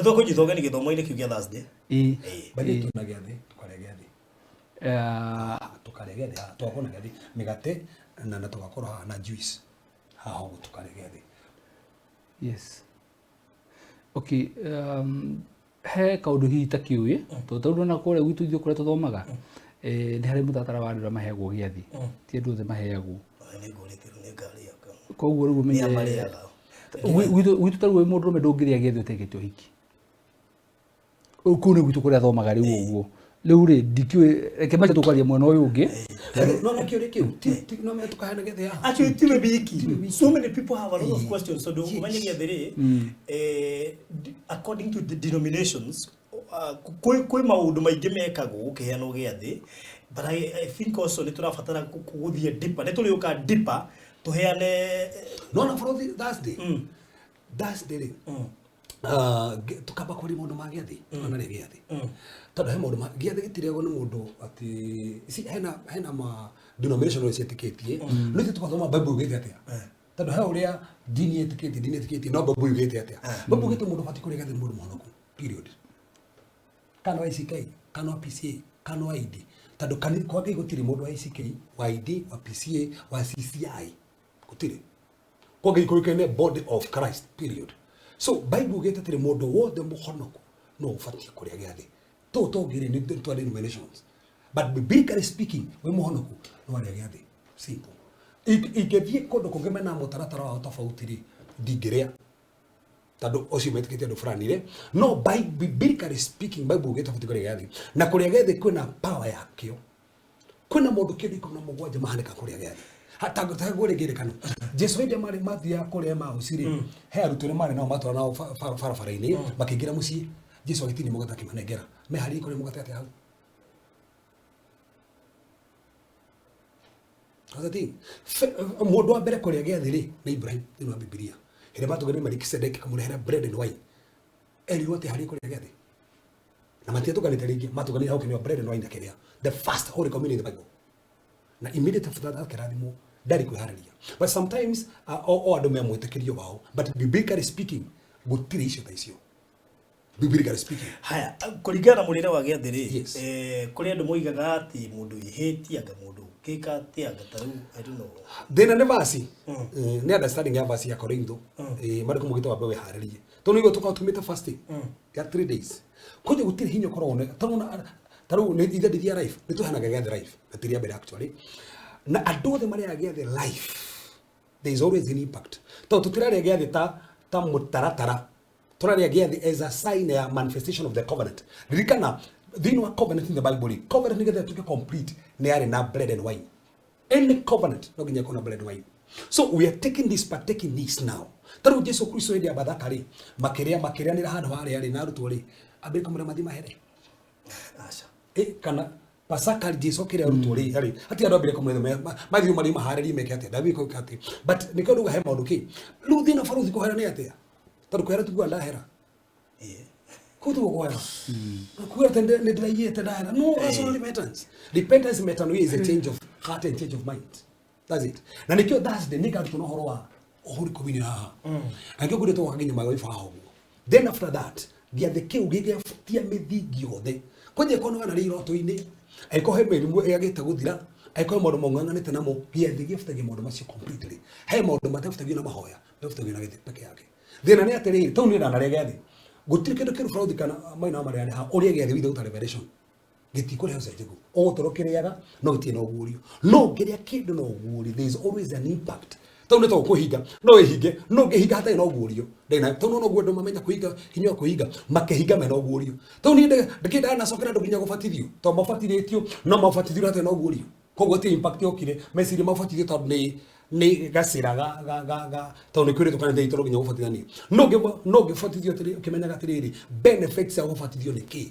Na nĩ tũkũnyita ũgeni gĩthomo-inĩ kĩu gĩa Thursday. Ĩĩ. By the way, twĩna gĩathĩ, tũkarĩa gĩathĩ. Tũkarĩa gĩathĩ haha, tũgakorwo na gĩathĩ mĩgate na tũgakorwo haha na juice haha ũguo tũkarĩa gĩathĩ. Yes. Okay, he kaũndũ hihi itakĩũĩ, tondũ tarĩu ndona kũrĩa gwitũ ithuĩ kũrĩa tũthomaga, nĩ harĩ mũtaratara wa andũ arĩa maheagwo gĩathĩ, ti andũ othe maheagwo. Nĩ ngũrĩte rĩu nĩ ngarĩa. Koguo rĩu ũmenye Nĩ a marĩaga. Gwitũ tarĩu wĩ mũndũrũme ndũngĩrĩa gĩathĩ ũtekĩte ũhiki. Rĩu kũu nĩ gwitũ kũrĩa thomaga rĩu ũguo. Rĩu rĩ, ndikĩũĩ, reke maitũ tũkwaria mwena ũyũ ũngĩ. No na kĩũria kĩu, ti no menya tũkaheana gĩathĩ haha. Actually, tiwe wiki. So many people have a lot of questions. So, ũmenye gĩathĩ rĩ, according to the denominations, kwĩ maũndũ maingĩ mekagwo gũkĩheanwo gĩathĩ, but I think also nĩ tũrabatara gũthiĩ deeper. Nĩ tũrĩũka deeper tũheane. No na for Thursday. Thursday rĩ, tukamba kwaria maũndũ ma gĩathĩ, tukanarĩa gĩathĩ. Tondũ he maũndũ ma gĩathĩ gĩtirĩagwo nĩ mũndũ atĩ ici hena ma denomination ũrĩa ciĩtĩkĩtie. No ithuĩ tũgathoma Bible yugĩte atĩa. Tondũ he ũrĩa dini ĩtĩkĩtie, dini ĩtĩkĩtie, no Bible yugĩte atĩa. Bible yugĩte mũndũ ũbatiĩ kũrĩa gĩathĩ nĩ mũndũ mũhonoku. Period. Kana wa ICK, kana wa PCA, kana wa ID. Tondũ kwa Ngai gũtirĩ mũndũ wa ICK, wa ID, wa PCA, wa CCI. Gũtirĩ. Kwa Ngai kũĩkaine body of Christ, period. So Bible yugĩte atĩrĩ, mũndũ wothe mũhonoku no ũbatiĩ kũrĩa gĩathĩ. Tũũ tũngĩ rĩ, nĩ twa denominations. But biblically speaking, wĩ mũhonoku no arĩa gĩathĩ. Simple. Ingĩthiĩ kũndũ kũngĩ mena mũtaratara wao tofauti rĩ, ndingĩrĩa. Tondũ ũcio metĩkĩtie andũ fulani rĩ. No biblically speaking, Bible yugĩte ũbatiĩ kũrĩa gĩathĩ. Na kũrĩa gĩathĩ kwĩna power yakĩo. Kwĩna mũndũ kĩndũ ikũmi na mũgwanja mahanĩka kũrĩa gĩathĩ. Hata ngũrĩ ngerekano. Jesu hĩndĩ ĩrĩa marĩ mathiaga kũrĩa Emmaus rĩ, he arutwo arĩa marĩ nao matwara nao barabara-inĩ, makĩingĩra mũciĩ. Jesu agĩtinia mũgate akĩmanengera. Meharĩirie kũrĩa mũgate atĩa hau? That's the thing. Mũndũ wa mbere kũrĩa gĩathĩ rĩ, nĩ Ibrahim thĩinĩ wa Bibilia. Hĩndĩ ĩrĩa matũngire Melikisedeki akĩmũrehera bread and wine. Erirwo atĩ harĩ kũrĩa gĩathĩ. Na matiatũnganĩte rĩngĩ, matũnganĩire hau kĩnyua bread and wine akĩrĩa. The first holy communion in the Bible. Na immediately after that akĩrathimwo, ndarĩ kwĩharĩria. But sometimes, o andũ me mwĩtĩkĩrio wao, but biblically speaking, gũtirĩ icio ta icio. Biblically speaking. Haya, kũringana na mũrĩre wa gĩathĩ rĩ, Yes. kũrĩ andũ moigaga atĩ mũndũ wĩhĩtie, anga mũndũ ũngĩka atĩa, anga ta rĩu, I don't know. Thĩna nĩ verse. Nĩ understanding ya verse ya Korintho. Marĩkũ mũgĩte wambe wĩharĩrie. Tondũ nĩguo tũkoragwo tumĩte fasting ya 3 days. Koguo gũtirĩ hinya ũkoragwo na, tondũ na, ta rĩu nĩ ithe ndithia life, nĩ tũheanaga gĩathĩ life, na ti rĩa mbere actually. Na andũ othe marĩaga gĩathĩ life, there is always an impact. Tondũ tũtirarĩa gĩathĩ ta mũtaratara. Tũrarĩa gĩathĩ as a sign ya manifestation of the covenant. Ririkana, thĩinĩ wa covenant in the Bible rĩ, covenant nĩgetha ĩtuĩke complete, nĩ yarĩ na bread and wine. Any covenant, no nginya ĩkorwo na bread and wine. So we are taking this, partaking this now. Ta rĩu Jesu Kristo hĩndĩ ya Bathaka rĩ, makĩrĩanĩra handũ harĩa rĩ, na arutwo rĩ, ambĩrĩria kũmera mathiĩ mahere. Aca. Kana Pasaka Jesu akĩrĩa arutwo rĩ, harĩ, hatirĩ andũ ambĩrĩria kũmera mathiĩ marĩ maharĩrie meke atĩa, ndambĩrĩria kũmera atĩa. But nĩkĩo nduga he maũndũ kĩ. Rĩu thĩna barũthi kũhera nĩ atĩa? Tondũ kũhera tiguo ndahera. Kũu tiguo kũhera. Kuga atĩ nĩ ndĩraiyĩte ndahera. No, that's not repentance. Repentance metanoia is a change of heart and change of mind. That's it. Na nĩkĩo Thursday nĩ ngarutwo na ũhoro wa Holy Communion haha. Na nĩkĩo ngwĩrĩtwo tũgoka nginya magĩrĩba haha ũguo. Then after that, gĩathĩ kĩu gĩgĩabutia mĩthingi yothe. Kwanja ĩkorwo nĩ wanarĩa iroto-inĩ, angĩkorwo he mĩrimũ ĩagĩte gũthira, angĩkorwo he maũndũ maung'ang'anĩte namo, gĩathĩ gĩabutagia maũndũ macio completely. He maũndũ matabutagio na mahoya, mabutagio na gĩathĩ peke yake. Thĩna nĩ atĩrĩrĩ, tondũ niĩ ndanarĩa gĩathĩ, gũtirĩ kĩndũ kĩũru bũrũri kana maina wa marĩa haha, ũrĩe gĩathĩ without a revelation. Gĩtikũrehe ũcenjeku. Ũgũtũra ũkĩrĩaga, no gĩtirĩ na ũguũrio. No ũngĩrĩa kĩndũ na ũguũrio, there is always an impact. Tondũ nĩ to kũhinga, no ĩhinge, no ũngĩhinga hatarĩ na ũguũrio. Ndĩna, tondũ no guo andũ mamenya kũhinga, hinya wa kũhinga, makĩhinga mena ũguũrio. Tondũ niĩ ndĩkĩndaga ndanacokera andũ nginya gũbatithio, tondũ mabatithĩtio, no mabatithio hatarĩ na ũguũrio. Koguo ti impact yokire, meciria mabatithio tondũ nĩ gacĩra ga, ga, ga, ga, tondũ nĩ kwĩrĩtwo kanitha itũ no nginya gũbatithania. No ũngĩbatithio atĩrĩ, ũkĩmenyaga atĩrĩrĩ, benefits cia gũbatithio nĩ kĩ?